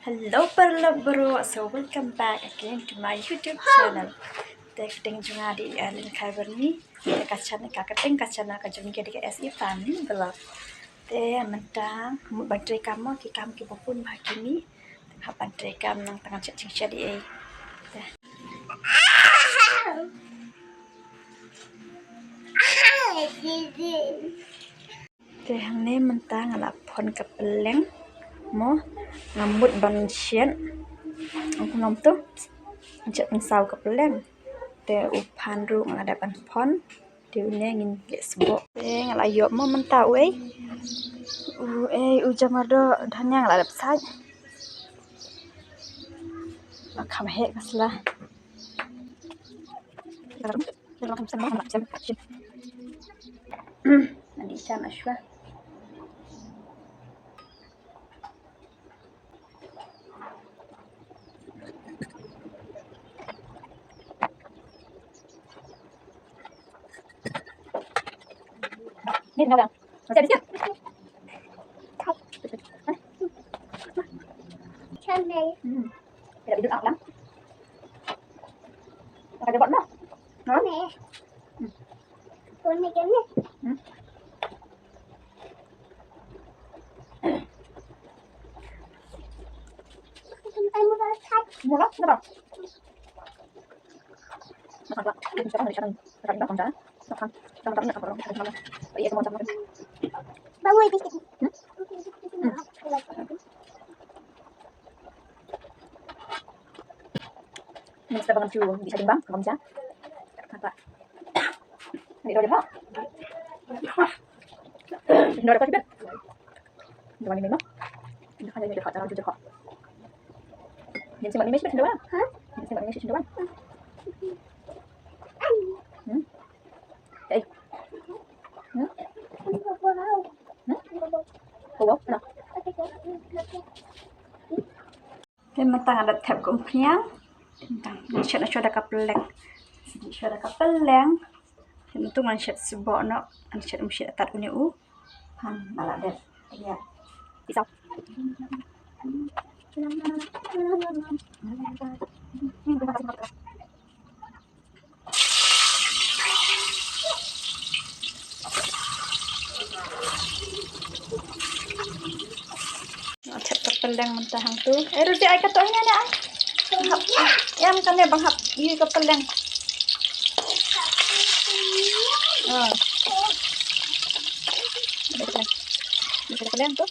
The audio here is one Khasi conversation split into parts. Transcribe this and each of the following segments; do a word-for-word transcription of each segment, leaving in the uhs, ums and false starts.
Hello paralok baroh, so welcome back again to my YouTube channel. Te ka kyrteng jong nga dei, uh, Lyngkhai Byrni. Te ka channel, ka kyrteng ka channel ka jong ngi ka dei ka S A Family Vlog. Te mynta mut ban trei kam mo, ki kam kiba bun bha kine. Te hap ban trei kam, nangta ngan shet jingshet ei ei. Te. Te hangne mynta nga la phon ka pylleng mo, nga mut ban shet. Ong kumno to, shet pynsaw ka pylleng. Te u phan ruh nga la dep ban phon. Te une ngin leh sboh. Te nga la ïoh mo mynta uei, uei u jamardoh, dhania nga la dep sait. Kham heh ka sla. Ngan ïa shan ashwa. Ni tengok dah. Masih ada siap? Hmm. Tidak hidup alam. Pakai jebot noh. Hah? Hmm. Hmm. Murah, kenapa? Minister bangan tu di Sajing Bang, Bang Ja. Kata. Ni dah dah. Ni dah dah. Dah ni memang. Dah ada ni dah dah dah. Yang sempat ni mesti dah. Ha? Yang sempat ni mesti dah. Hmm. Eh. Hmm. Hmm. Oh, wow. Nah. Te mynta nga la thep ka umphniang. Te mynta ngan shet na shuwa da ka pylleng. Shet na shuwa da ka pylleng. Te mynta ngan shet sboh noh, ngan shet, um shet tad une u phan ba la dep. Ïa. Ti saw. Nga thep ka pylleng mynta hangtu. Eh, Rosie, ai kato ine ne ai. Bang hap. Ïa, kane bang hap. Ïa ka pylleng. Ah. Ïa ka pylleng tu.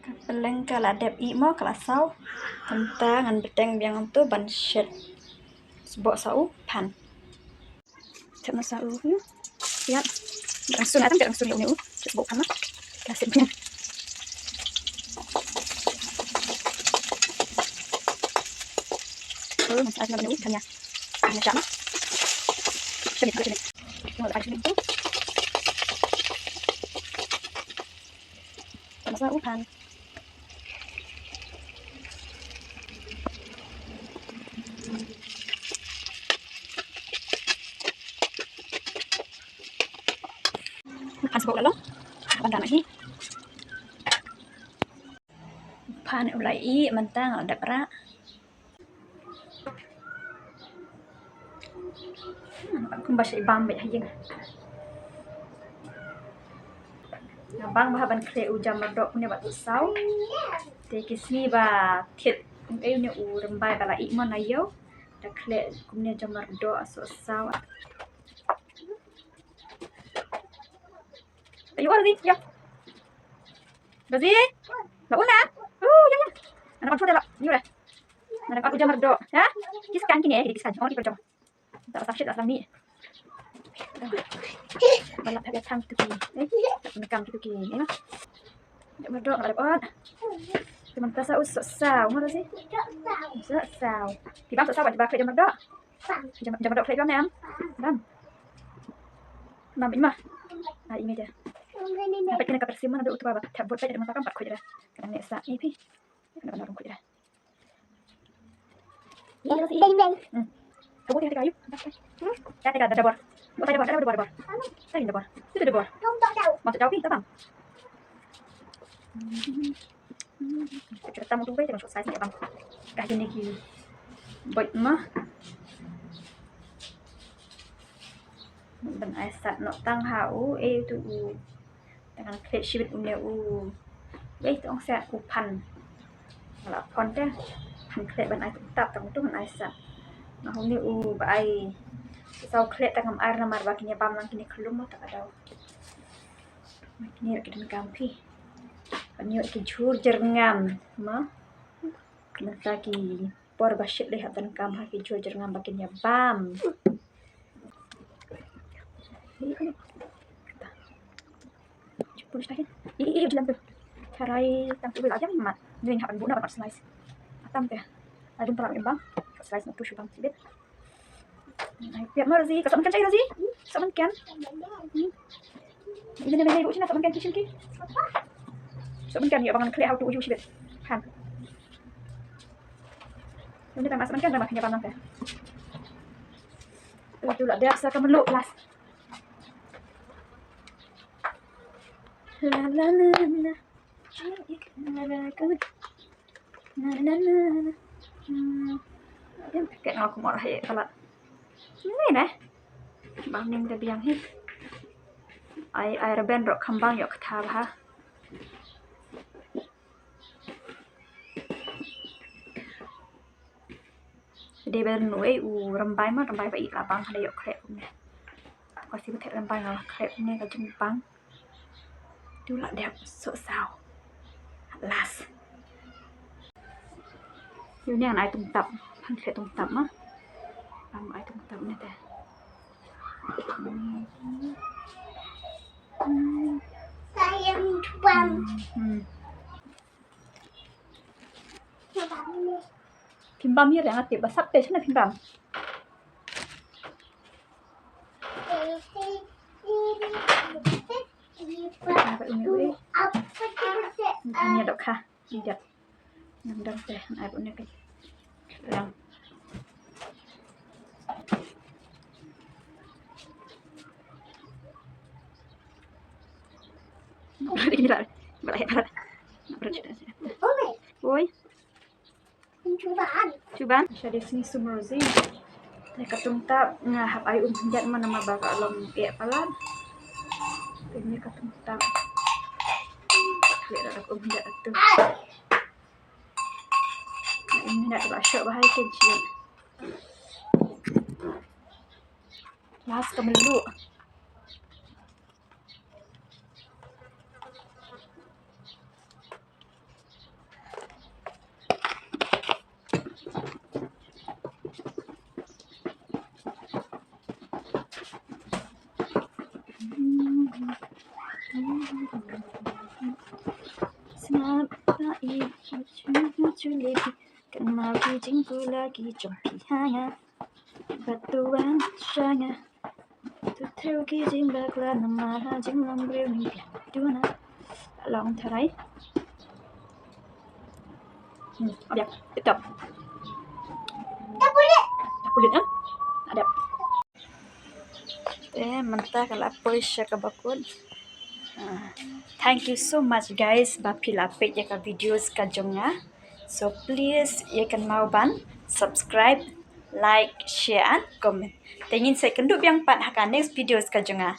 Ka pylleng ka la dep ih mo, ka la saw. Mynta ngan bteng biang hangtu ban shet sboh sa u phan. Shet na sa u, hmm. Ïa. Rangsun, ata rangsun ïa une u. Shet sboh phan na. La shet biang. Oh, ngan shet na une u, kan ïa. Kan ïa shet na. Shet na. Kan ïa shet na. Masa u phan. Phan sboh la long. Ban da na hi. Phan u la ih, mynta nga la dep rah. Hmm, kumba shai bam bad ha ïing. Nga bang bha ban khleh u jamardoh kumne bad u saw. Te ki sngi ba thied, eh, une u rymbai ba la ih mo na ïew. Da khleh kumne jamardoh, soh saw. Ayo, Rosie, ïa. Rosie. La un na. Oh, ïa, ïa. Ana ban thut da la. Ïa, ïa. Ana ban u jamardoh. Ha? Ki skan kine, ki skan. Oh, ki perjong. Da sa shit, da sa mi. Ba la pha ïa thang tu ki. Eh, ta kam tu ki. Eh, ma. Jamardoh, la on. Te mynta sa u soh saw, ma Rosie. Soh saw. Ki bam soh saw, ba ki ba khleh jamardoh. Jam, jam dok khleh jam ne am. Bam. Bam, ima. Ah, ima ja. Pat kane ka pyrsim na dok tu ba thap bot pat da mynta kam pat khuid da. Ka ne sa ipi. Ka ne ban rung khuid da. Beng, beng. Hmm. Ka bot ka ayu. Hmm? Ka te ka da bor. Bot da bor, da bor, da bor. Sa da bor. Tu da bor. Masuk jauh pi, ta bam. Ka jot tam utu wei te ngan shu size ne bang. Ka jini ki bot ma. Ban ai sat noh tang ha u, eh, utu u. Te ngan khleh shibit une u. Wei te ong sa u phan. Nga la pon te. Phan khleh ban ai tang tap tang utu ngan ai sat. Nga hong ne u ba ai. Saw khleh tang ngam ar namar ba kine bam lang kine khlum ma ta ka daw. Kine ki donkam phi. Kane ki jhur jyrngam ma. Mynta ki por ba shit leh hap donkam ha ki jhur jyrngam ba kin ïa bam. Jhur shit leh. I i i jilam tu. Tharai tam tu la jam mat. Ngi hap ban buh na ban slice. Atam te. Adum para im bam. Slice na tu shu bam shibit. Ai, piat ma Rosie, ka sop mynken shai Rosie? Sop mynken. Hmm. Ina ne ne bu china sop mynken ki shim ki. Sop mynken ïa ba ngan khleh ha utu u ju shibit. Han. Ina ta ma sop mynken da ma kanya ba nang te. Utu la dia sa ka melu last. La la la la. Na na na na. Hmm. Em, pakai ngau kumor hai palat. Ini neh. Bang ning te biang hi. Ai, ai reben rok khambang yok kata bah. Dei ban nu ei u rymbai ma, rymbai ba i la bang hada yok khleh kumne. Ka si ba thet rymbai nga la khleh kumne ka jingbang. Tu la dep soh saw. At last. Yu ne ngan ai tungtap. Phan khleh tungtap ma. Phan ai tungtap ne te. Hmm. Sayang tuan. Hmm. Phim bam ïa nga tip ba sap te shane phim bam. Ba uni uni. Uni uni dok ha. Uni dok. Nang dang te ai ba uni ka. Lang. Ini lah. Balai balai. Oi. Chuban. Chuban. Shadi sini sumrozi. Te ka tungtap nga hap ai um hynjat ma namar ba ka long eh palat. Ini ka tungtap. Klik dah um hynjat tu. Ini dah ba shoh bahai ke jin. Last ka melu. Sngap ta i, chun chun le. Kan mau ki jingpula ki jong phi ha nga. Bad tu wan sha nga. Tu thew ki jingbakla namar ha jinglong briew ni biang tu na. Long tharai. Hmm, biang. Tetap. Tak boleh. Tak boleh, eh? Ada. Te mynta ka la poi sha kaba kut. Ah, thank you so much guys ba phi la peit ïa ka videos ka jong nga. So please ïa kynmaw ban subscribe, like, share and comment. Te ngin sa ïakynduh biang pat ha ka next videos ka jong nga.